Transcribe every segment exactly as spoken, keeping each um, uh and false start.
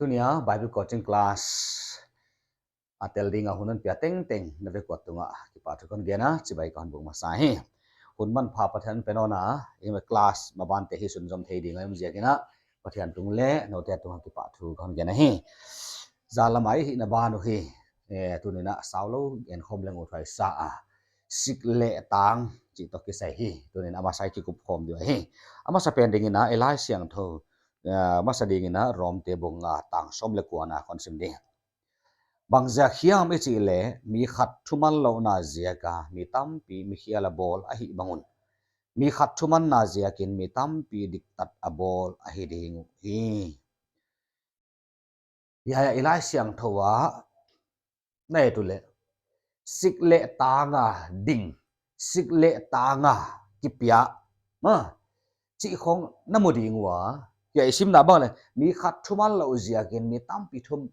Tuni a Bible coaching class a tel ding a hun hon pia tengteng na vek ua tungah kipahthu kon gen a, chibai kon buk masa hi. Hun manpha Pathian pe nawn a, i class maban te hi sunzom thei ding a om ziakin a, Pathian tung leh noute tungah kipahthu kon gen ahi. Zan lam a i hihna ban uh hi, eh, tuni a saulou gen khawm leng uthuai sa a, sik leh tang chih toh kisai hi. Tuni a masa i kikup khawm diu ahi. A masa pen dingin a, i Laisiangthou, eh, masa dingin a Rom te bung nga tang sawm leh kua na kon sim ding. Bang ziak hiam i chih leh, mi khat thuman louhna ziak a mi tampi mikhial a bawl ahih bang un, mi khat thumanna ziakin mi tampi diktat a bawl ahi ding uh hi. Hiai a i Laisiangthou ah na et uleh, sik leh tang a ding, sik leh tang a kipia, ma, chih khong na mu ding ua. Hiai i simna bang leh, mi khat thuman louh ziakin mi tampi thum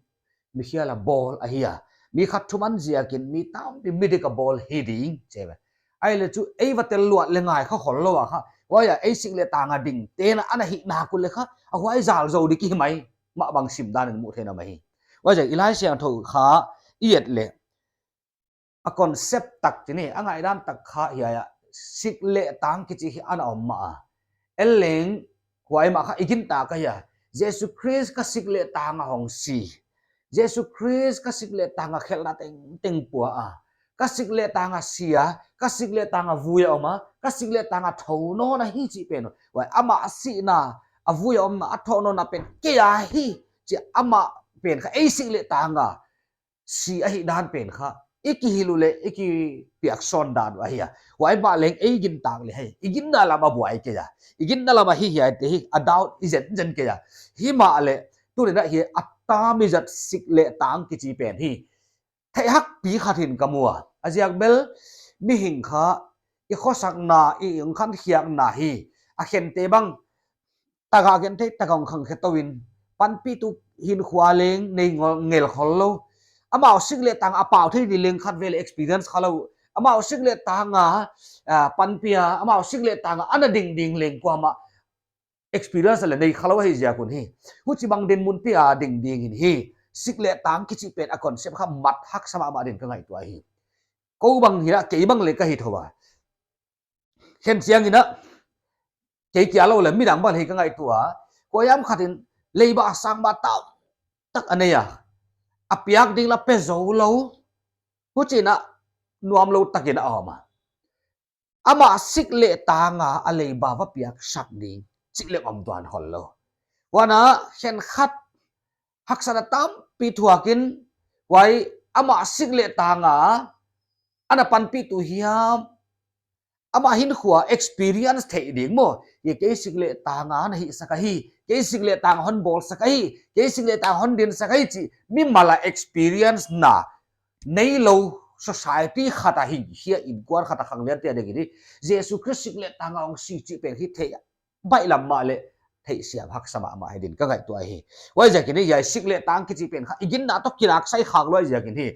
mikhial a bawl ahi a. Mi khat thuman ziakin mi tampi midik a bawl hi ding, chi ve. Ahihleh chu ei va tel luat leh ngai kha khollou a kha. Huai a ei sik leh tang a ding te'n ana hih nak uleh kha, a huai zal zou di ki hi mai. Mah bang sim dan in mu thei na mai hi. Huaiziak i Laisiangthou kha i et leh, a concept tak chih ni, a ngaihdan tak kha hiai a, sik leh tang kichi hi ana om mah a. En leng, huai mah kha i gintak ahi a. Jesu Khrist kha sik leh tang a hong si. Jesu Khrist kha sik leh tang a khelhna tengteng pua a. Kha sik leh tang a si a, kha sik leh tang a vui a om a, kha sik leh tang a thou nawn ahi chih pen uh. Huai amah sihna, a vui a omna, a thou nawnna pen kei ahi chih, amah pen kha ei sik leh tang a si ahihdan pen kha i kihilh uleh i kipiak sawn dan uh ahi a. Huai mah leng ei gintak leh hi, i ginna lam a buai kei a. I ginna lam a hi hiaite hi a doubt i zenzen kei a. Himahleh, tuni a hi a tam i zat sik leh tang kichi pen hi theih hakpi khat hi'n ka mu a. A ziak bel, mihing kha i khosakna, i ong khan khiakna hi, a khente bang, tak a gen thei tak a hong khang khe tou in, panpihtu hinkhua leng nei ngol, ngel khollou. Amau sik leh tang a pau thei di leng khatvei leh experience khalou. Amau sik leh tang a, ah, panpih a, amau sik leh tang a ana ding ding leng kuamah experience leh nei khalou ahi ziak un hi. Huchibang dinmun te a ding ding in hi, sik leh tang kichi pen a concept kha mat haksa mahmah di'n ka ngaihtuah hi. Kou bang hi a, kei bang leh ka hi thou a. Khen chiang in a, kei kia lou leh midang bang hi ka ngaihtuah a. Kuahiam khat in leiba a sang ba tau tak a nei a, a piak ding la pe zou lou. Huchi'n a nuamlou takin a om a. Amah sik leh tang a a leiba va piak sak ding chih leng om tuan khollou. Huan a khenkhat haksatna tampi thuak in, huai amah sik leh tang a ana panpihtu hiam, amah hinkhua experience theih ding maw. Hiai kei sik leh tang a na hihsak ahi, kei sik leh tang a hon bawlsak ahi, kei sik leh tang a hon dinsak ahi chih mimal a experience na neilou society khat a hi, hiai innkuan khat a khanglian te a ding in hi, Jesu Khrist sik leh tang a hong si chih pen hi theih baihlam mahleh theihsiam haksa mahmah hi di'n ka ngaihtuah hi. Huaiziak in hi, hiai sik leh tang kichi pen kha i ginna toh kilaksai khak lou ziak in hi,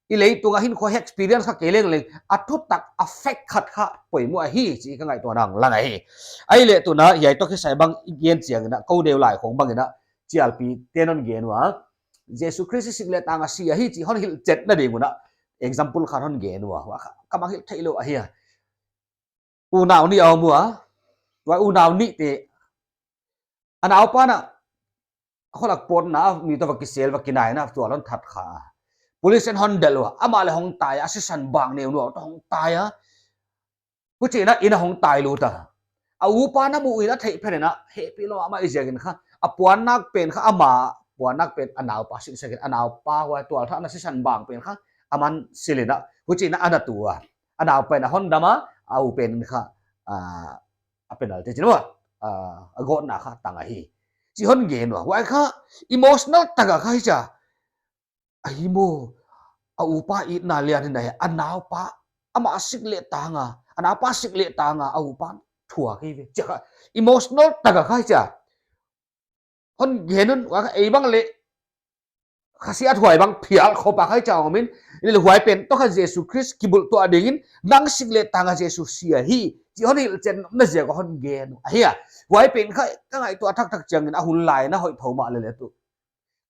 i leitung a hinkhua experience kha kei leng leng, a thutak a fact khat kha poimoh ahi chih ka ngaihtuahna lang ahi. Ahihleh tuni a hiai toh kisai bang i gen chiang in a, kou deuh lai khong bang in a, chialpi te'n hon gen ua, Jesu Khrist sik leh tang a si ahi chih hon hilhchetna ding un a, example khat hon gen ua, huai kha ka mangngilh theilou ahi a. Unau nih a om ua, huai unau nihte, a naupa'n a kholak pawtna a mi toh va kisel, va kinaina, tual hon that kha. Police in hon delh ua, amah leh hong tai a, sisan bang neu nua toh hong tai a. Huchi'n a inn a hong tai lut a. A upa'n a muh in a theih phet in a, hehpih lou amah i ziak in kha, a puannak pen kha, amah puannak pen a naupa silhsak in, a naupa huai tualthatna sisan bang pen kha aman silh in a. Huchi'n a ana tu a. A naupa in a hon dam a, a u pen kha, ah, a penalty chi ua, ah, a gawtna kha tang ahi chih hon gen ua. Huai kha emotional tak a kha hichia, ahi maw, a upa itna lian hi na hi, a naupa, amah sik leh tang a, a naupa sik leh tang a, a upa'n thuak hi ve chih kha, emotional tak a kha hichia hon gen un. Huai kha ei bang leh khasiathuai bang phial khop a kha hichia om in, i leh huai pen toh kha Jesu Khrist kibulhtuah ding in, nang sik leh tang a Jesu si ahi chih hon hilhchetna ziak a hon gen uh ahi a. Huai pen kha ka ngaihtuah thakthak chiang in, a hun lai in a hoih thou mahleh leh tu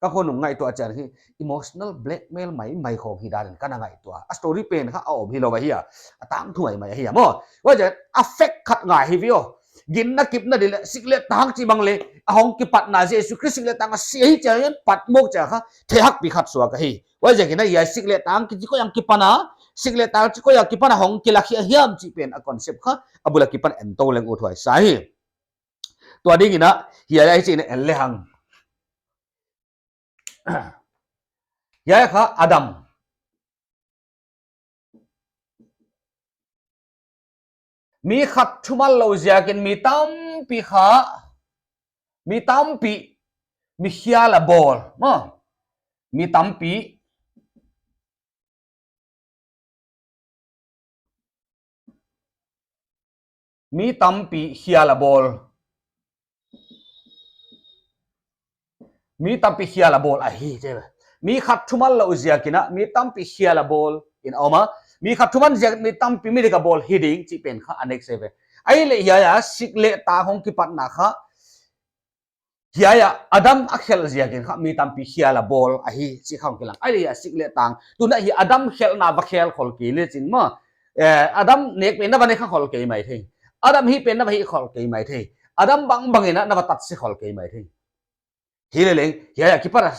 Ka khonung ngaihtuah chiang hi, emotional blackmail maimai khong hi dan in ka na ngaihtuah. A story pen kha a om hilou ahi a. A tangthu maimai ahi a maw. Huaiziak a fact khat ngai hi ve aw. Ginna kipna di leh, sik leh tang chih bang leh, a hong kipatna Jesu Khrist sik leh tang a si ahi chiang in pat mawk chiang kha, theihakpih khat suak ahi. Huaiziakin hiai sik leh tang kichi koi a kipan a, sik leh tang chi koi a kipan a hong kilak hi a hiam chih pen a concept kha, a bul a kipan en tou leng uthuai sa hi. Tua dingin hiai hichi in en lehang. Hiai kha Adam. Mi khat thuman lou ziakin mi tampi kha, mi tampi, mi khial a bawl, maw. Mi tampi, mi tampi khial a bawl. Mi tampi khial a bawl ahi chi ve. Mi khat thuman lou ziakin, mi tampi khial a bawl in a om a. Mi khat thuman ziak mi tampi midik a bawl hi ding chih pen kha a next ve. Ahihleh hiai a sik leh tang hong kipatna kha, hiai a Adam a khelh ziakin kha mi tampi khial a bawl ahi chih kha hong kilang. Ahihleh hiai a sik leh tang. Tuna hi Adam khelhna va khel khol kei leh chin maw. Eh, Adam nek pen na va nek kha khol kei maithei. Adam hih pen na va hih khol kei maithei. Adam bangbang in na va tat se khol kei maithei. Hileleng, hiai a kipan a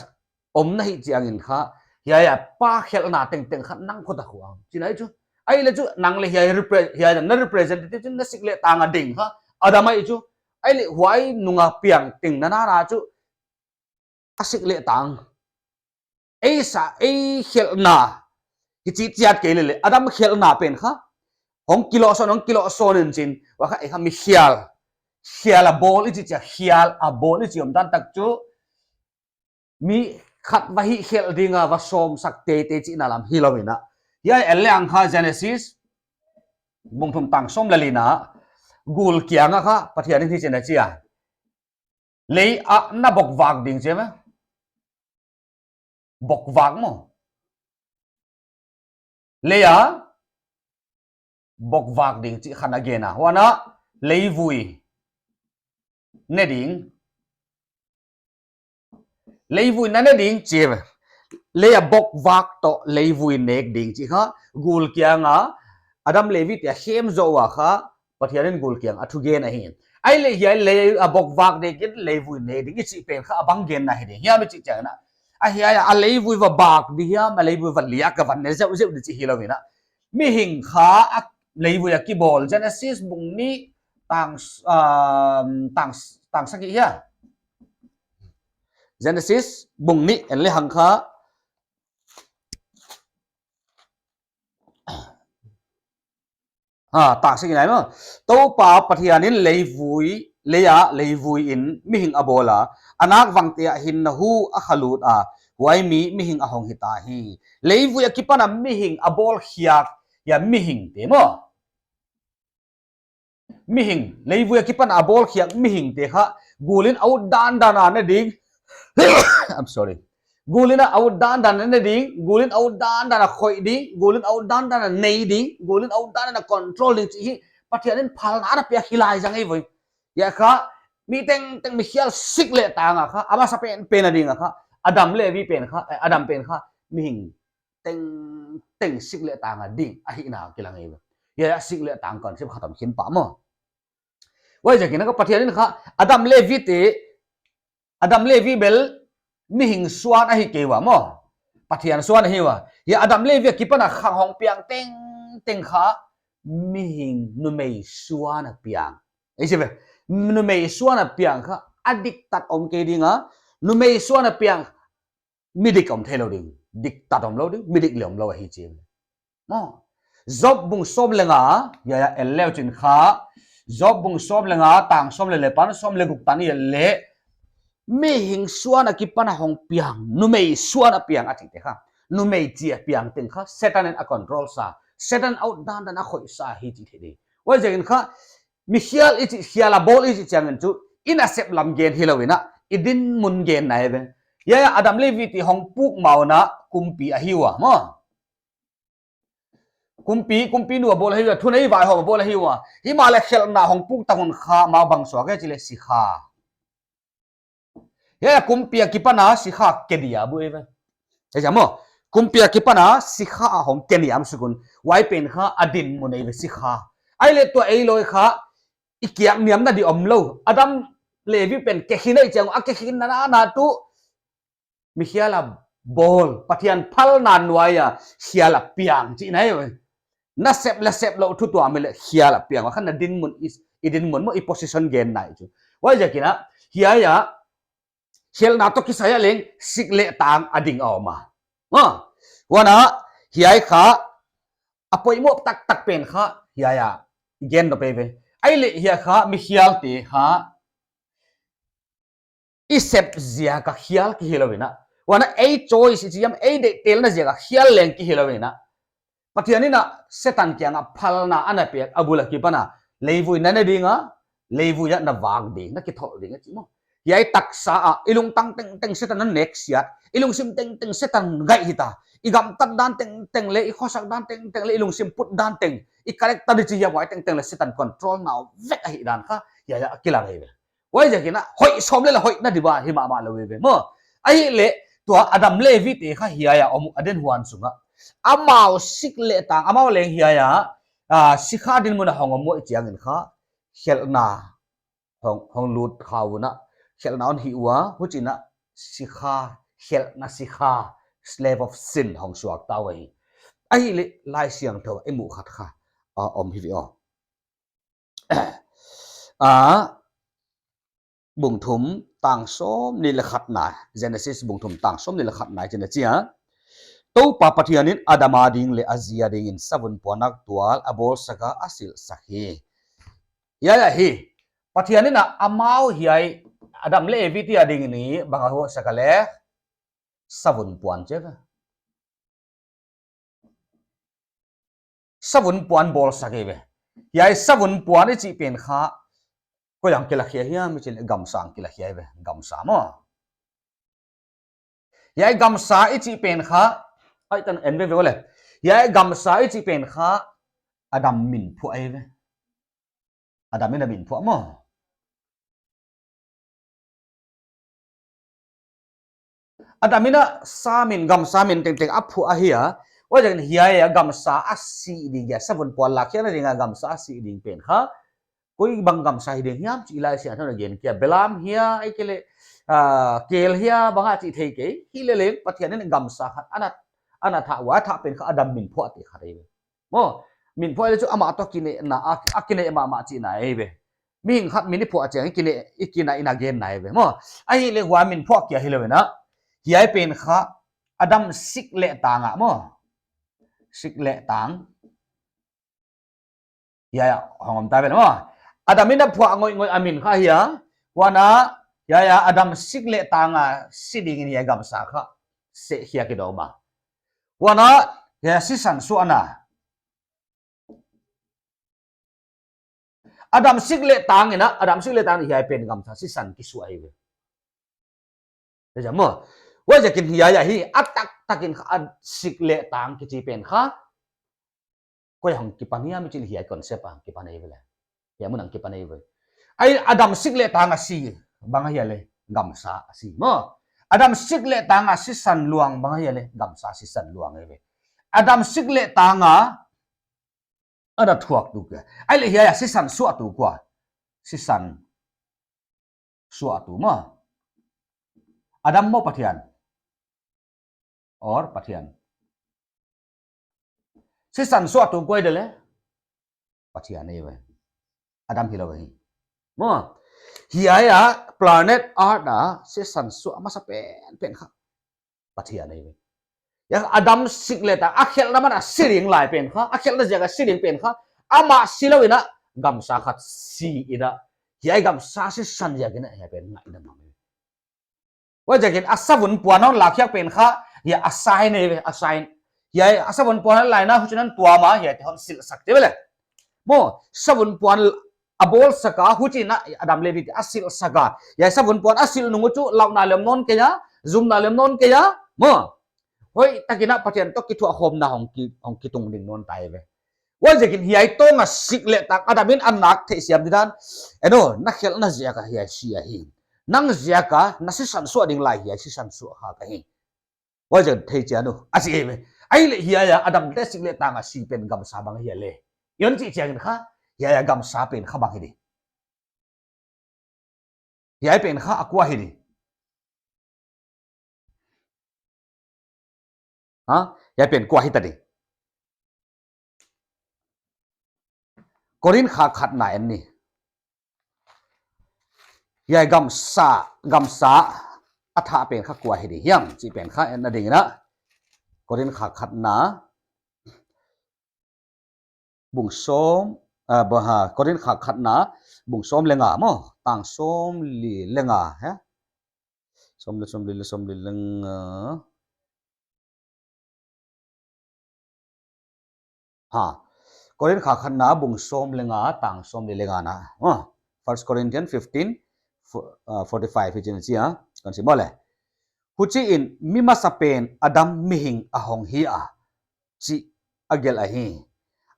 om na hih chiangin kha, hiai a pa khelhna tengteng kha nang khut a khuang. Chih ahi chu. Ahihleh chu, nang leh hiai repre-, hiai na representative chu na sik leh tang a ding kha, Adam ahi chu. Ahihleh huai nung a piang teng na na na chu, a sik leh tang. Ei sa, ei khelhna. Kichi chiat kei leh leh. Adam khelhna pen kha. Hong kilawhsawn, hong kilawhsawn in chin. Huai kha ei kha mi khial. Khial a bawl i chih chiang, khial a bawl i chih omdan tak chu. Mi khat va hih khelh ding a va sawmsak teitei chihna lam hilou in. Hiai en lehang kha Genesis. Bung thum tang sawm leh li na. Gul kiang a kha, Pathian in hichi in a chi a. Lei ah na bokvak ding chi ve. Bokvak maw. Lei ah bokvak ding chih kha a gen a. Huan a leivui ne ding. Leivui na ne ding chi ve. Lei ah bokvak toh leivui nek ding chih kha. Gul kiang a Adam leh Evi te a khem zoh ua kha. Pathian in gul kiang a thugen ahi. Ahihleh hiai lei a bokvak ding in leivui ne ding i chih pen kha a bang genna hi ding hiam i chih chiangin. A hiai a leivui va bak di hiam, a leivui va liak a va ne zeuhzeuh di chih hilou in. Mihing kha a leivui a kibawl, Genesis bung nih tang, um, tang, tang sagih hia. Genesis bung nih en lehang kha. Ha, tang sagih nai maw. Toupa Pathian in leivui, lei ah leivui in mihing a bawl a. A nak vang te ah hinna hu a kha lut a. Huai mi mihing a hong hita hi. Leivui a kipan a mihing a bawl khiak, hiai mihing te maw. Mihing, leivui a kipan a bawl khiak mihing te kha. Gul in a ut dandan a ne ding. I'm sorry. Gul in a ut dandan a ne ding, gul in a ut dandan a khoih ding, gul in a ut dandan a nei ding, gul in a ut dandan a control ding chih hi Pathian in phalna a piak hi lai zang ei voi. Hiai kha, mi tengteng mi khial sik leh tang a kha, a masa penpen a ding a kha, Adam leh Evi pen kha, eh, Adam pen kha, mihing tengteng sik leh tang a ding, ahihna kilang ei voi. Hiai a sik leh tang concept khatam khin pah maw. Huaiziakin kha Pathian in kha, Adam leh Evi te, Adam leh Evi bel mihing suan ahi kei ua maw. Pathian suan ahi ua. Hiai Adam leh Evi a kipan a khang hong piang tengteng kha mihing numei suan a piang. Ei chi ve, numei suan a piang kha a diktat om kei ding a, numei suan a piang midik om theilou ding, diktat omlou ding, midik leh omlou ahi chi. Maw. Job bung sawm leh nga, hiai a en leuchin kha. Job bung sawm leh nga, tang sawm leh li apan, sawm leh guk tan i en leh. Mihing suan a kipan a hong piang, numei suan a piang a chih te kha. Numei chi a piang teng kha, Satan in a control sa. Satan a ut dandan a khoih sa hi chih theih ding. Huaiziakin kha, mi khial i chih, khial a bawl i chih chiangin chu, i nasep lam gen hilou in, i dinmun genna ei ve. Hiai a Adam leh Evi te hong puk ma un kumpi ahi ua, maw. Kumpi, kumpinu a bawl ahi ua, thunei vaihawm a bawl ahi ua. Himahleh khelhna hong puk tak un kha amau bang suak e chih leh sikha. Hiai a kumpi a kipan a sikha keniam uh eive. Hiai a maw, kumpi a kipan a sikha a hong keniam suk un. Huai pen kha a dinmun eive sikha. Ahihleh tua ei lawi kha, i kiak niamna di omlou. Adam leh Evi pen kekhin ei chiang, a kekhin nana tu, mi khial a bawl, Pathian phalna nuai a khial a piang chihna eive. Na sep leh sep lou thu tuam leh khial a piang. Huai kha na dinmun, i dinmun maw, i position genna chu. Huaiziakin a, hiai a, khelhna toh kisai a leng sik leh tang a ding a om a. Maw, huan a, hiai kha a poimoh taktak pen kha hiai a gen nop eive. Ahihleh hiai kha mi khialte kha i sep ziak a khial kihi lou in a. Huan a ei choice i chi hiam, ei deihtelna ziak a khial leng kihi lou in a. Pathian in a Setan kiang a phalna ana piak a bul a kipan a, leivui na ne ding a, leivui ah na vak ding, na kitholh ding a chi maw. Hiai taksa a, i lungtang tengteng Setan a neksiat, i lungsim tengteng Setan gaih hita, i gamtat dan tengteng leh, i khosak dan tengteng leh, i lungsim put dan teng, i character di chi hiam huai tengteng leh Setan control na vek ahih dan kha hiai a kilang eive. Huaiziakin a hoih sawm leh la hoihna di bang hi mahmah lou eive maw. Ahihleh tua Adam leh Evi te kha hiai a om a den huan sung a, amau sik leh tang, amau leng hiai a, ah, sikha dinmun a hong om uh chiangin kha, khelhna hong, hong lut kha un a, khelhna hon hih ua, huchiin a sikha, khelhna sikha, slave of sin hong suak ta uh ahi. Ahihleh Laisiangthou a i muh khat kha, ah, om hi ve aw. Ah, bung thum tang sawmnih leh khatna, Genesis bung thum tang sawmnih leh khatna i chin a chi a. Toupa Pathian in Adam a ding leh a zi a dingin savun puan naktual a bawlsak a, a silhsak hi. Hiai ahi, Pathian in a amau hiai Adam leh Evi te a dingin bang a hoihsak a leh, savun puan chi ve. Savun puan bawlsak eive. Hiai savun puan i chih pen kha, koi ah kilakhia hiam i chih leh gamsa ah kilakhia eive, gamsa maw. Hiai gamsa i chih pen kha, ai tan en veve leh. Hiai gamsa i chih pen kha, Adam min phuah eive. Adam in a min phuah maw. Adam in a sa min, gamsa min tengteng a phuah ahi a. Huaiziakin hiai a gamsa a sih ding, hiai savun puan lakkhiakna ding a gamsa a sih ding pen kha, koi bang gamsa hi ding hiam chih Laisiangthou in a gen kei a, belam hia, ahihkeileh, ah, kel hia, bang a chih thei kei. Hileleng Pathian in gamsa khat ana, ana thah ua, thah pen kha Adam min phuah te khat eive. Maw, min phuah leh chu amah toh kinehna, a, a kineh mahmah chihna eive. Mihing khat min i phuah chiang i kineh, i kinah in a genna eive maw. Ahihleh huai min phuah kia hilou in a, hiai pen kha Adam sik leh tang a maw. Sik leh tang. Hiai a hong om ta ve maw. Adam in a phuah ngoihngoih a min kha hi a. Huan a, hiai a Adam sik leh tang a si dingin hiai gamsa kha sehkhia kidawm a. Huan a, hiai sisan suahna. Adam sik leh tang in a, Adam sik leh tang in hiai pen gamsa sisan kisuah eive. Te jam maw. Huaiziakin hiai ahi, a taktakin kha a sik leh tang kichi pen kha, koi ah hong kipan hiam i chih leh hiai concept ah hong kipan eive leh. Hiai mun ah hong kipan eive. Ai Adam sik leh tang a si, bang ahia leh, gamsa a si maw. Adam sik leh tang a sisan luang, bang ahia leh, gamsa sisan luang eive. Adam sik leh tang a, ana thuaktu kua. Ahihleh hiai a sisan suahtu kua. Sisan suahtu maw. Adam maw Pathian. Or Pathian. Sisan suahtu kua i de leh. Pathian eive. Adam hilou hi. Maw. Hiai a planet Earth a sisan suah masa pen, pen kha. Pathian eive. Hiai Adam sik leh tang, a khelhna man a si ding lai pen kha, a khelhna ziak a si ding pen kha, amah silou in a gamsa khat si in a. Hiai gamsa sisan ziakin a hiai pen ngaihna mang. Huaiziakin a savun puan hon lakkhiak pen kha, hiai a sign eive, a sign. Hiai a savun puan hon laina huchiin hon tuam a, hiaite hon silhsak te ve leh. Maw, savun puan a bawlsak a, huchiin a Adam leh Evi te a silhsak a. Hiai savun puan a silh nung uh chu, lauhna lem nawn kei a, zumna lem nawn kei a. Maw, hoihtakin a Pathian toh kithuahkhawmna hong ki, hong kitung ding nawn ta eive. Huaiziakin hiai tawng a sik leh tang Adam in a nak theihsiam di dan. Eno, na khelhna ziak a hiai si ahi. Nang ziak a na sisan suah ding lai hiai sisan suah kha ka hi. Huaiziakin thei chian un, a chi eive. Ahihleh hiai a Adam te sik leh tang a si pen gamsa bang ahia leh? Hon chih chiangin kha, hiai a gamsa pen kha bang hi di? Hiai pen kha a kua hi di? Ha? Hiai pen kua hita di? Korinth khatna en ni. Hiai gamsa, gamsa a thah pen kha kua hi di hiam chih pen kha enna dingin a. Korinth khatna bung sawm, ah, bung ha, Korinth khatna bung sawm leh nga maw, tang sawmli leh nga, he? Sawmli, sawmli leh, sawmli leh nga. Ha. Korinth khatna bung sawm leh nga, tang sawmli leh nga na. Ha. First Corinthians fifteen, fo-, uh, forty-five hi chi'n a chi a. Kon sim leh. Huchiin mi masa pen Adam mihing a hong hi a, chih a gelh ahi.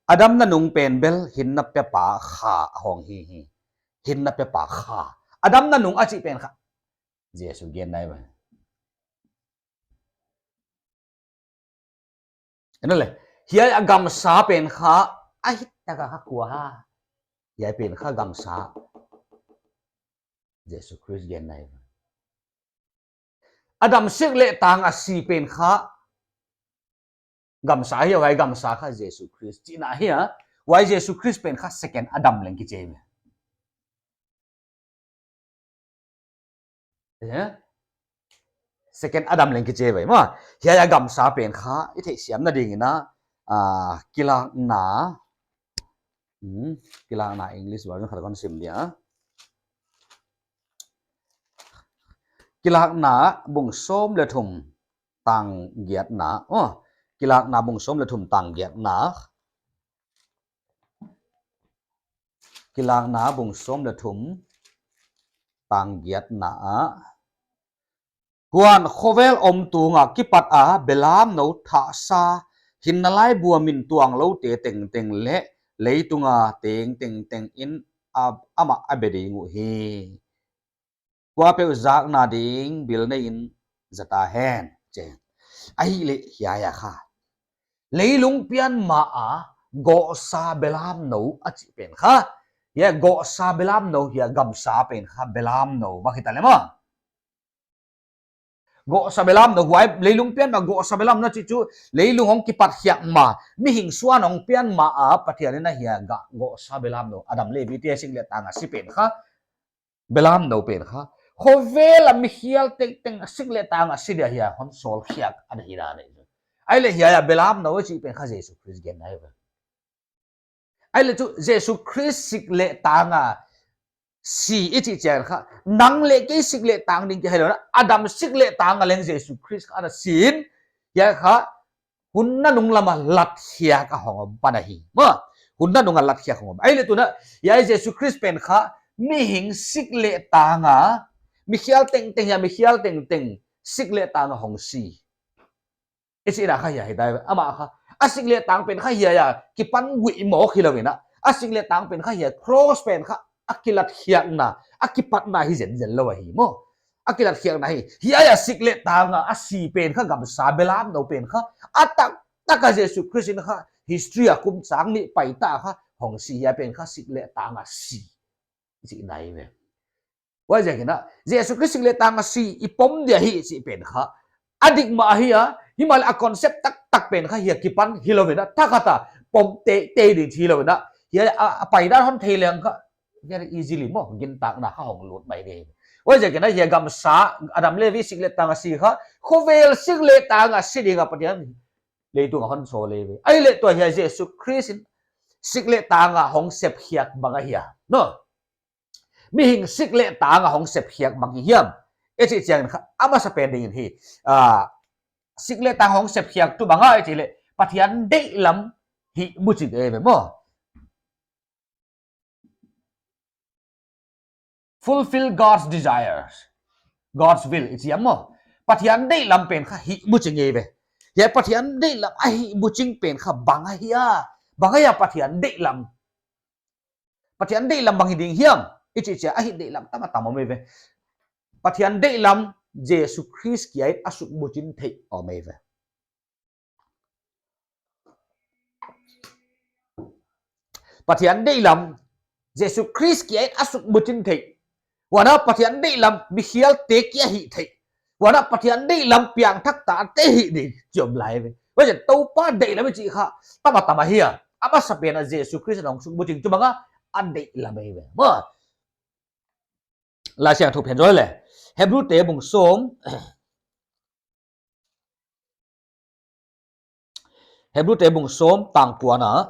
Adam nanung pen bel hinna pepa kha a hong hi hi. Hinna pepa kha. Adam nanung a chih pen kha Jesu genna eive. Enna leh, hiai a gamsa pen kha, a hita kha kua ha. Hiai pen kha gamsa. Jesu Khrist genna eive. Adam sik leh tang a si pen kha gamsa hi a, huai gamsa kha Jesu Khrist chihna hi a. Huai Jesu Khrist pen kha second Adam leng kichi eive. Eh? Second Adam leng kichi eive maw. Hiai a gamsa pen kha i theihsiamna dingin a, ah, Kilakna. Hmm, Kilakna English version khat kon sim dia. Kilakna bung sawm leh thum tang giatna. Oh, Kilakna bung sawm leh thum tang giatna. Kilakna bung sawm leh thum tang giatna ah. Huan khovel om tung a kipat a belamnou thahsa hinna laibu a min tuangloute tengteng leh leitung a teng tengteng in a, amah a be ding uhi. Kuapeuh zakna ding bil nei in za ta hen, chi. Ahihleh hiai a kha. Leilung pian ma a gohsa belamnou a chih pen kha. Hiai gohsa belamnou hiai gamsa pen kha belamnou bang hita leh maw. Gohsa belamnou huai leilung pian ma gohsa belamnou chih chu leilung hong kipat khiak ma. Mihing suan hong pian ma a Pathian in a hiai a gohsa belamnou. Adam leh Evi te sik leh tang a si pen kha. Belamnou pen kha. Khovel a mi khial tengteng a sik leh tang a si dia hiai hon sawl khiak a hi dan ahi. Ahihleh hiai a belamnou chih pen kha Jesu Khrist genna eive. Ahihleh chu Jesu Khrist sik leh tang a si i chih chiang kha. Nang leh kei sik leh tang ding kihei lou na. Adam sik leh tang a leng Jesu Khrist kha ana si in. Hiai kha hun nanung lam a latkhiak a hong om pan ahi. Maw, hun nanung a latkhiak hong om. Ahihleh tuna, hiai Jesu Khrist pen kha, mihing sik leh tang a, mi khial tengteng hiai, mi khial tengteng, sik leh tang a hong si. I chihna kha hiai hi dai, amah kha, a sik leh tang pen kha hiai a, kipan guih mawk hilou in a, a sik leh tang pen kha hiai, cross pen kha, a kilatkhiakna, a kipatna hi zenzen lou ahi maw. A kilatkhiakna hi. Hiai a sik leh tang a, a si pen kha gamsa belamnou pen kha. A taktak a Jesu Khrist in kha history a kum sang nih paita kha hong si hiai pen kha sik leh tang a si. Chihna eive. Huaiziakin a, Jesu Khrist sik leh tang a si i pom dia hi chih pen kha. A dik mah ahi a, himahleh a concept taktak pen kha hiai a kipan hilou in a, thakhat a pom teitei ding hilou in a. Hiai a, a paidan hon thei leng kha. Very easily maw, gintakna kha hong lut mai ding. Huaiziakin a hiai gamsa, Adam leh Evi sik leh tang a si kha, khovel sik leh tang a si ding a Pathian leitung a hon sawl eive. Ahihleh tua hiai Jesu Khrist in sik leh tang a hong sep khiak bang ahia. No. Mihing sik leh tang a hong sep khiak bang hi hiam. I chih chiangin kha, a masa pen dingin hi. Ah, sik leh tang hong sep khiak tu bang a i chih leh Pathian deihlam hihmuching eive maw. Fulfill God's desires. God's will, i chi a maw. Pathian deihlam pen kha hihmuching eive. Hiai Pathian deihlam a hihmuching pen kha bang ahia. Bang ahia Pathian deihlam. Pathian deihlam bang hi ding hiam. I chih chiang a hih deihlam tam a tam om eive. Pathian deihlam Jesu Khrist kiang in a suk buchin theih om ei ve. Pathian deihlam Jesu Khrist kiang in a suk buchin theih. Huan a Pathian deihlam mikhialte kia hih theih. Huan a Pathian deihlam piangthak tate hih ding chiom lai ve. Huaiziakin Toupa deihlam i chih kha tam a tam ahi a. A masapen a Jesu Khrist in hong suk buching chu bang a, a deihlam ei ve. Maw. Laisiangthou phen zaw le. Hebrute bung sawm. Hebrute bung sawm tang kuana.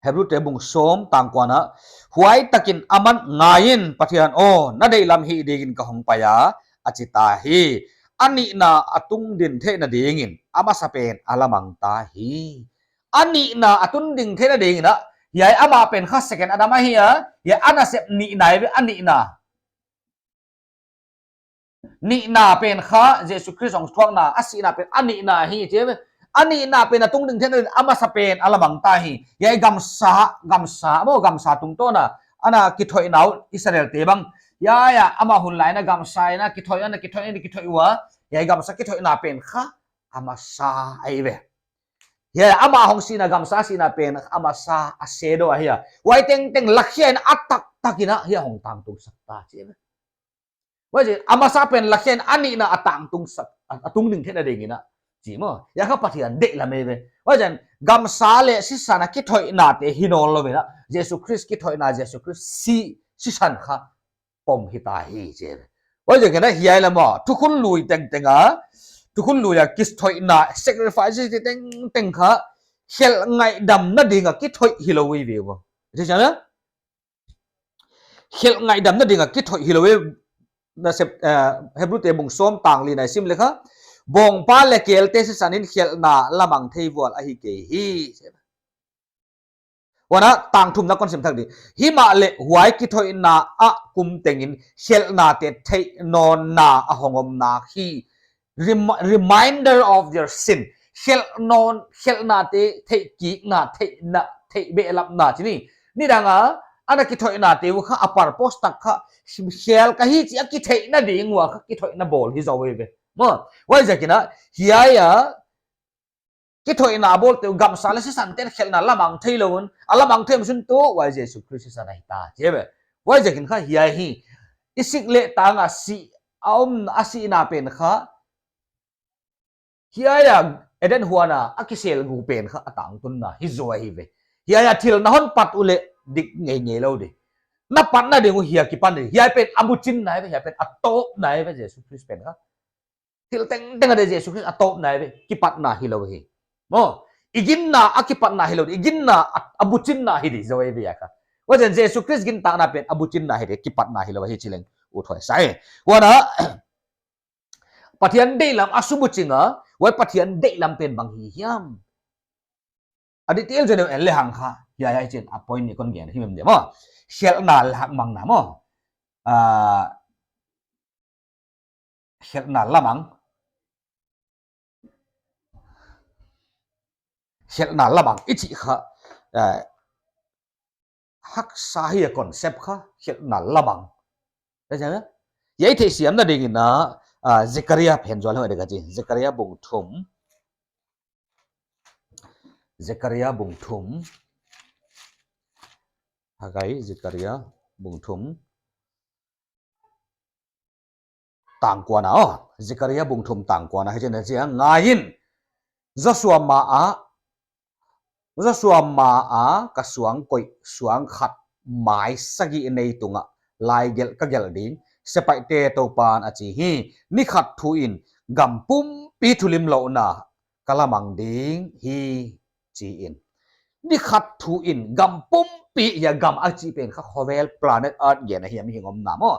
Hebrute bung sawm tang kuana. Huai takin aman, "Ngai in, Pathian aw, na deihlam hih dingin ka hong pai a," a chi ta hi. A nihna a tungding theihna dingin a masapen a lamang ta hi. A nihna a tungding theihna dingin a, hiai amah pen kha second Adam ahi a, hiai a nasep nihna ei ve, a nihna. Nihna pen kha Jesu Khrist hong thuakna, a sihna pen a nihna hi chi ve. A nihna pen a tungding theihna dingin a masapen a lamang ta hi. Hiai gamsa, gamsa, maw, gamsa tungtawn a, ana kithoihna uh Israelte bang. Hiai a, amah hun lai in a gamsa in a kithoih, ana kithoih, ana kithoih ua. Hiai gamsa kithoihna pen kha a masa ei ve. Hiai amah hong sihna, gamsa sihna pen a masa, a shadow ahi a. Huai tengteng lakhia in a taktak in a hiai hong tangtung sak ta chi ve. Huaiziakin a masa pen lakhia in a nihna a tangtung sak, a, a tungding theihna dingin a chi maw. Hiai kha Pathian deihlam ei ve. Huaiziakin gamsa leh sisan a kithoihnate hi nawnlou in a, Jesu Khrist kithoihna, Jesu Khrist si, sisan kha pom hita hi chi ve. Huaiziakin a hiai lam a, thukhun lui tengteng a, thukhun lui a kithoihna, sacrifice tengteng kha, khelh ngaihdamna ding a kithoih hilou ei ve ua. Chi chiang a? Khelh ngaihdamna ding a kithoih hilou ei, nasep, eh, Hebrute bung sawm tang li na i sim le kha, bawngpa leh kelte sisan in khelhna lamang thei vual ahi kei hi. Huan a tang thumna kon sim thak di. Himahleh huai kithoihna a kum tengin khelhnate theih nawnna a hong om nak hi. Rem-, reminder of their sin. Khelh nawn, khelhnate theih kikna, theihna, theih behlapna chi ni. Nidang a, ana kithoihnate uh kha a purpose tak kha, khelh ka hi chih a kitheihna ding ua kha kithoihna bawl hi zaw ei ve. Maw, huaiziakin a, hiai a, kithoihna bawlte uh gamsa leh sisante'n khelhna lamang theilou un, a lamang thei om sun tuh, huai Jesu Khrist sisan ahi ta, chi ve. Huaiziakin kha hiai hi, i sik leh tang a si, a om, a sihna pen kha, hiai a Eden huan a, a kisel gu pen kha a tangtunna hi zaw ahi ve. Hiai a thil na hon pat uleh dik ngeingei lou di. Na patna ding uh hiai kipan di. Hiai pen a buchinna ei ve, hiai pen a tawpna ei ve Jesu Khrist pen kha. Thil tengteng a di Jesu Khrist a tawpna ei ve, kipatna hilou hi. Maw, i ginna a kipatna hilou di, i ginna a, a buchinna hi di zaw ei ve hiai kha. Huaiziakin Jesu Khrist gintakna pen a buchinna hi di, kipatna hilou hi chi leng ut huai sa e. Huan a, Pathian deihlam a suk buching a, huai Pathian deihlam pen bang hi hiam. A detail zaw in en le hang kha, hiai hiai chin a point nih kon gen hi mem di maw. Khelhna lamang na maw. Ah, khelhna lamang. Khelhna lamang i chih kha, eh, haksa hi a concept kha, khelhna lamang. Ka chiang a? Hiai theihsiamna dingin a, ah, Zekaria phen zaw le hong di ka chi. Zekaria bung thum. Zekaria bung thum. Hagai, Zekaria bung thum. Tang kuana aw. Zekaria bung thum tang kuana. Hichi'n a chi a, "Ngai in, Joshua ma a, Joshua ma a ka suang koih suang khat mai sagih nei tungah laigelh ka gelh ding, sepaihte Toupa'n a chi hi, ni khat thu in gam pumpi thulimlouhna ka lamang ding hi," chi in. Ni khat thu in gam pumpi, hiai gam a chih pen kha khovel planet Earth gen ahi a, mihing omna maw.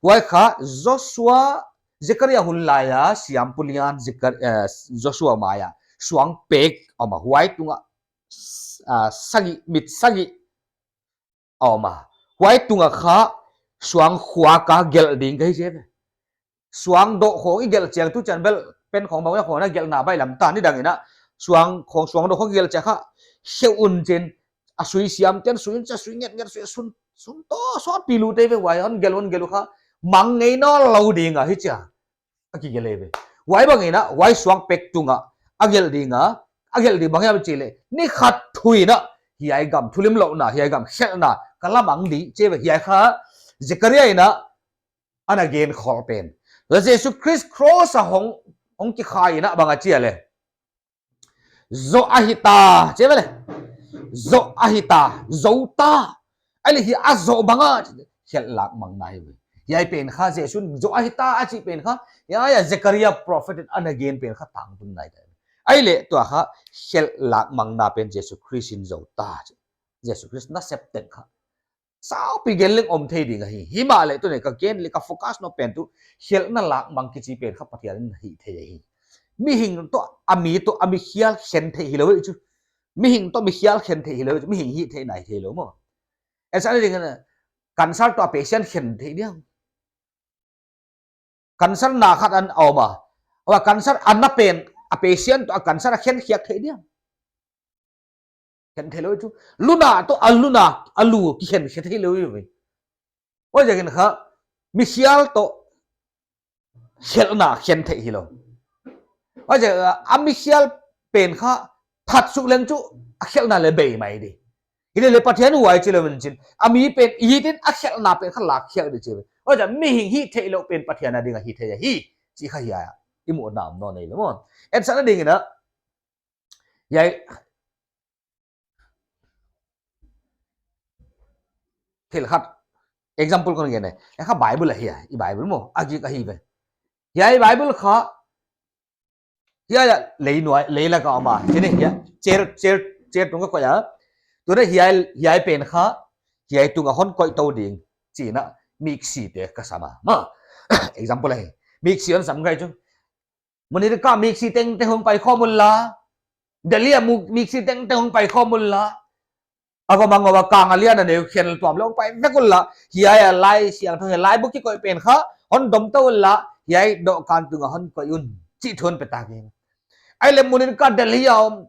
Huai kha Joshua, Zekaria hun lai a siampu lian Zekar-, eh, Joshua mai a suang pek om a, huai tungah, ah, sagih, mit sagih om a. Huai tungah kha suang khuak a gelh ding ka hi chi ve. Suang doh khong i gelh chiang, tu chiang bel pen khong bang khong na gelhna baihlam ta, nidang in a suang khong, suang doh khong gelh chiang kha, kheu un chin, a sui siamte'n sui un, a sui ngetnget, sui sun Sum toh sawtpi lute ve, huai hon gelh hon gelh uh kha mang ngei nawnlou ding a hi chia. A kigelh ve. Huai bang in a, huai suang pek tung a, a gelh ding a, a gelh ding bang hiam chih leh, ni khat thu in a, hiai gam thulimlouhna, hiai gam khelhna ka la mang di chi ve, hiai kha Zekaria in a, ana gen khol pen. Tua Jesu Khrist cross a hong, hong kikhai in a bang a chi a leh, zoh ahi ta, chi ve leh. Zoh ahi ta, zoh ta. Ahihleh hiai a zoh bang a, khelh lak mangna hi ve. Hiai pen kha Jesu'n zoh ahi ta a chih pen kha, hiai a Zekaria prophet in ana gen pen kha tangtung nai ta. Ahihleh tua kha khelh lak mangna pen Jesu Khrist in zoh ta. Jesu Khrist nasep teng kha saupi gen leng om thei ding ahi. Himahleh tuni ka gen leh ka focus nawn pen tuh, khelhna lak mang kichi pen kha Pathian in hih theih ahi. Mihing toh, a mi toh, a mi khial khen theih hilou chu. Mihing toh mi khial khen theih hilou chu. Mihing hih theih nai theilou maw. Ensan ding in a, cancer toh a patient khen thei diam? Cancer na khat ana om a, huai cancer a na pen, a patient toh a cancer a khen khiak thei diam? Khen theilou chu. Lu na toh a lu na, a lu kikhen khe theilou ve. Huaiziakin kha, mi khial toh khelhna khen theih hilou. Huaiziak a mi khial pen kha that suk leng chu a khelhna leh bei mai di. Hileh leh Pathian huai chilou in chin, a mi pen hitin a khelhna pen kha lak khiak di chi ve. Huaiziak mihing hih theihlouh pen Pathian a ding a hih theih ahi, chih kha hiai a i muhna om nawn nei lou maw. Ensan ding in a, hiai thil khat, example kon gen e. Hiai kha Bible ahi a, i Bible maw, a gik ahi ve. Hiai Bible kha, hiai a lei nuai, lei lak a om a. Chih ni hiai, chair, chair, chair tung ka koih a. Tuni hiai, hiai pen kha, hiai tung a hon koih tou ding. Chih in a, miksi te ka sam a. Maw, example ahi. Miksi hon sam ngai chu. Mun in ka miksi tengteng hong pai khawm un la. Delhi a mu-, miksi tengteng hong pai khawm un la. A va mang a va kang a lian a neu khen tuam leh hong pai vek un la. Hiai a Laisiangthou, hiai laibu kikoih pen kha hon dom tou un la. Hiai dohkan tung a hon koih un, chih thu hon pe ta kei. Ahihleh mun in ka Delhi a om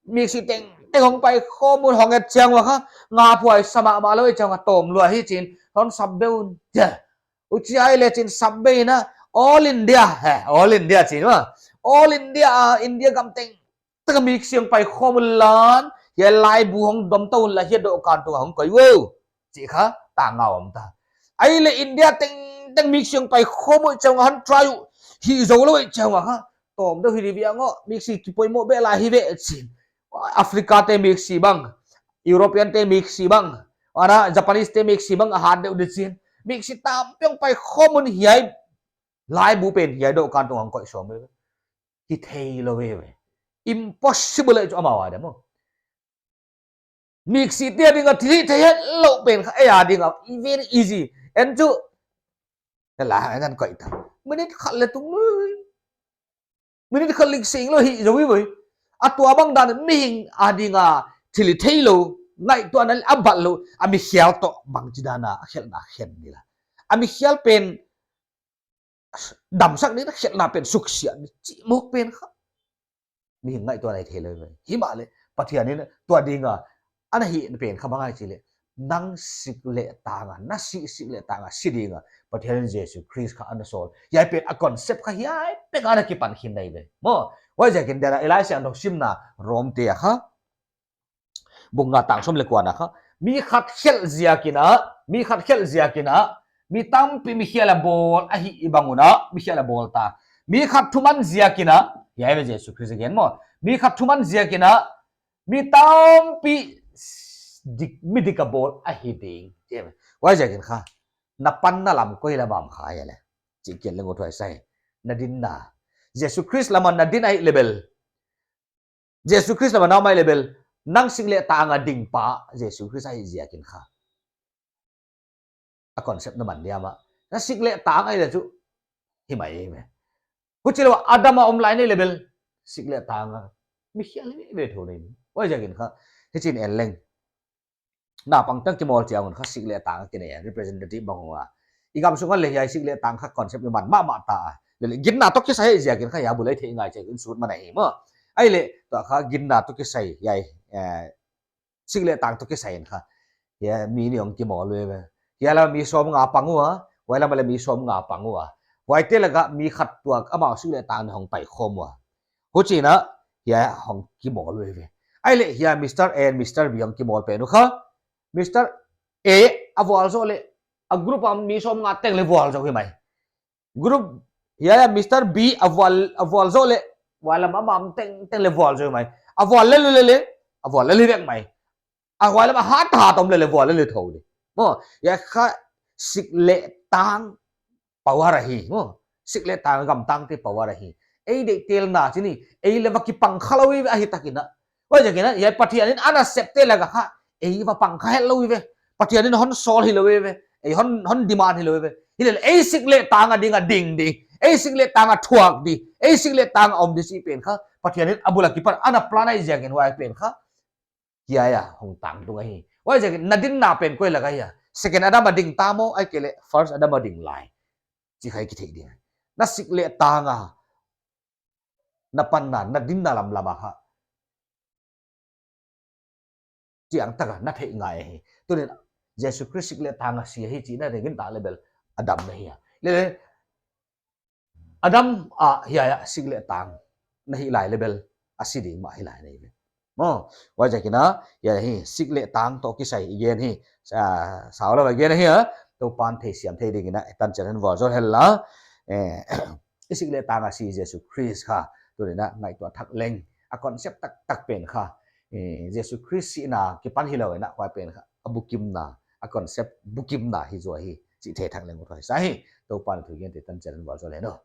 miksi tengteng hong pai khawm un, hong et chiang ua kha, nga phuai sa mahmah lou chiang a tawm lua hi chi'n hon sap be un. Huchi ahihleh chi'n sap be in a, All India, he, All India chi'n maw. All India, ah, India gam tengteng miksi hong pai khawm un la, hiai laibu hong dom tou un la, hiai dohkan tung a hong koih un, chih kha tang a om ta. Ahihleh India tengteng miksi hong pai khawm un chiang a hon try uh, hih zoulou chiang a kha, tawm deuh hi di ve ngal, miksi kipoimoh beh lai hi ve chi'n. Africa te miksi bang, European te miksi bang, ana Japanese te miksi bang a hat deuh di chi'n. Miksi tampi hong pai khawm un hiai laibu pen hiai dohkan tung a hong koih sawm ve. Hih theilou ve ve. Impossible chu amau a diam maw. Miksi te a ding a thil hih theih hetlouh pen kha ei a ding a very easy. En chu, la, en koih ta. Minute khat leh tung lou. Minute khat leh seng lou hi zou hi ve. A tua bang dan mihing a ding a thil hih theihlouh, ngaihtuahna a bat lou, a mi khial toh bangchi dan a khelhna khen di la. A mi khial pen damsak ni, a khelhna pen suksiat ni, chih mawk pen kha mihing ngaihtuah nai theilou ve. Himahleh Pathian in tua ding a ana hih pen kha bang ahia chih leh, nang sik leh tang a, na si sik leh tang a si ding a Pathian in Jesu Khrist kha ana sawl. Hiai pen a concept kha hiai pen ana kipan khin nai ve. Maw, huaiziakin dia i Laisiangthou simna Rom te a kha, bung nga tang sawm leh kua na kha, mi khat khelh ziakin a, mi khat khelh ziakin a, mi tampi mi khial a bawl ahih bang un a, mi khial a bawl ta. Mi khat thuman ziakin a, hiai ve Jesu Khrist a gen maw. Mi khat thuman ziakin a, mi tampi dik, mi dik a bawl ahi ding. Huaiziakin kha, na panna lam koi lam a om kha hiai leh. Chih kei leng ut huai sa hi. Na dinna. Jesu Khrist lam a na din ahih leh bel. Jesu Khrist lam a na om ahih leh bel, nang sik leh tang a ding pa Jesu Khrist ahih ziakin kha. A concept na man diam a. Na sik leh tang ahih leh chu, hi mai mai. Huchilou Adam a om lai ni leh bel, sik leh tang a mi khial hi ve thou ni. Huaiziakin kha, hichi'n en leng. Naupang teng kimawl chiang un kha sik leh tang a kinei a, representative bang hong a. I gam sung a leh hiai sik leh tang kha concept i man mahmah ta a. Leh leh ginna toh kisai ziakin kha hiai bul a i theih ngai chiang in sut man ahi maw. Ahihleh tua kha ginna toh kisai hiai, eh, sik leh tang toh kisai in kha. Hiai mi nih hong kimawl uh ve. Hiai lam mi sawmnga pang ua, huai lam leh mi sawmnga pang ua. Huaite laka mi khat tuak amau sik leh tang nih hong paikhawm ua. Huchiin hiai hong kimawl uh ve. Ahihleh hiai Mister A and Mister B hong kimawl pen uh kha, Mister A a vualzoh leh a group a mi sawmnga teng leh vualzoh hi mai. Group hiai a Mister B a vual, a vualzoh leh, huai lam a mam tengteng leh vualzoh hi mai. A vual lel leh leh, a vual lel hi vek mai. A huai lam a hat hat om leh leh vual lel leh thou di. Maw, hiai kha sik leh tang power ahi, maw. Sik leh tang, gamtangte power ahi. Ei deihtelna chih ni, ei leh va kipang kha lou uh ve ahi takin. Huaiziakin hiai Pathianin ana septe laka kha, ei va pang kha het lou uh ve. Pathianin hon sawl hilou uh ve. Ei hon, hon demand hilou uh ve. Hileh ei sik leh tang a ding a ding di. Ei sik leh tang a thuak di. Ei sik leh tang a om di chih pen kha, Pathianin a bul a kipan ana plan ahih ziakin huai pen kha hiai a hong tangtung ahi. Huaiziakin na dinna pen koi laka hia? Second Adam a ding ta maw, ahihkeileh first Adam a ding lai? Chih kha i kithei ding. Na sik leh tang a, na panna, na dinna lamlam a kha chiangtak a na theih ngai ahi. Tuni'n Jesu Khrist sik leh tang a si ahi chih na gintak leh bel a dam na hi a. Leh leh Adam a hiai a sik leh tang na hih lai leh bel a si ding mah hi lai na hi ve. Maw, huaiziakin hiai hi sik leh tang toh kisai i gen hi, ah, sau lou a gen hi a, Toupan theisiam thei dingin i tan chiat in vualzawl hen la. Eh, i sik leh tang a si Jesu Khrist kha tuni'n ngaihtuah thak leng, a concept taktak pen kha, eh, Jesu Khrist sihna kipan hilou in huai pen kha a bukimna, a concept bukimna hi zaw hi chih thei thak leng uthuai sa hi. Toupan thu gen te tan chiat in vualzawl hen aw.